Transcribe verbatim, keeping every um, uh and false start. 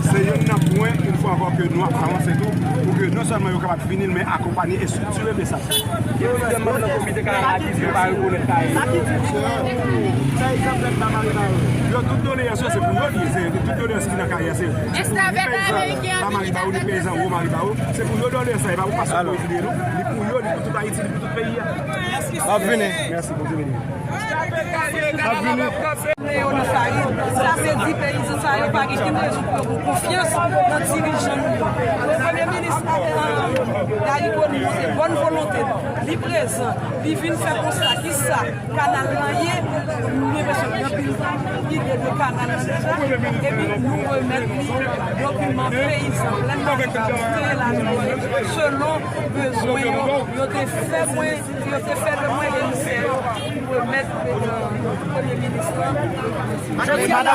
Se youn nan pwen, yon fwa ankò, ke nou ap avanse tou, pou ke non sèlman yo kapab fini l, men akonpanye e estriktire BSAP. Evidamman, nan komite Kanal Aktif, yo pa rekonèt kay. Yo tout doleyans yo, se pou yo li ye, se tout doleyans ki nan kay a, se ni peyizan ba Maribawou, ni peyizan wo Maribawou, se pou yo doleyans sa, e pa pou pastè Moïse li ye, non, li pou yo, li pou tout Ayiti, li pou tout peyi a. Mèsi, Bondye beni. Mèsi, Bondye beni. Mete yo nan farine. Sa vle di peyizan sa yo pa gen kèk rezon pou yo gen konfyans nan dirijan nou yo. Premye minis, eh, Garry Conille montre bòn volonte li. Li prezan, li vin fè konsta ki sa kanal lan ye. Nou gen bezwen gen anpil ide de kanal lan deja. Epi nou remèt li dokiman peyizan Plèn Maribawou, Kreyè Lalwè, selon bezwen yo, yo te fè mwen Yo te fè de mwen emisè yo pou remèt, eh, premye minis lan. Jodi a la,